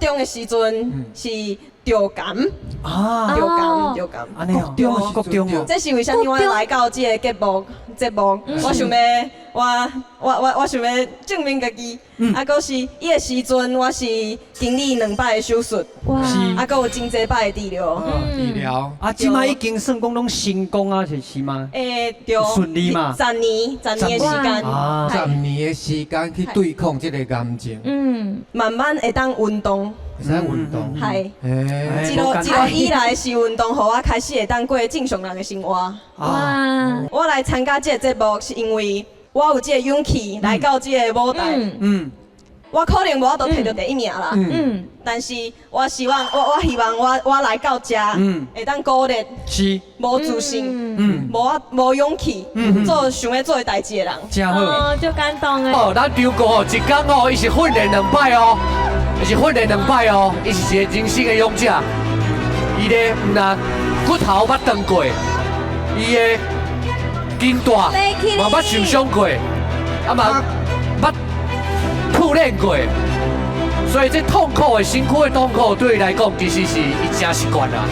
中的時陣是著癌，著癌著癌。按呢哦，國中哦，這是為啥物我來到這个節目？我想欲，我想欲證明家己。啊，閣是彼个時陣，我是經歷兩擺的手術，啊，閣有真濟擺的治療。治療。啊，這擺已經算講攏成功啊，是嗎？欸，對。順利嘛。十年，十年的時間。十年的時間去對抗這個癌症。慢慢會當運動。會使運動。係。一路一路以來是運動，予我開始會當過正常人的生活。哇！我來參加這个節目，是因為我有這个勇氣來到這个舞台。我可能無法度提著第一名啦。但是我希望，我希望我來到遮，會當鼓勵無自信、無勇氣做想欲做的代誌的人。真好。哦，就感動的。哦，咱張哥哦，一工哦，伊是訓練兩擺哦，伊是訓練兩擺哦，伊是一個人生的勇者。伊咧毋但骨頭捌斷過，伊的筋帶嘛捌受傷過，啊嘛捌苦練過，所以這痛苦的、辛苦的痛苦對伊來講，其實是伊誠習慣啦。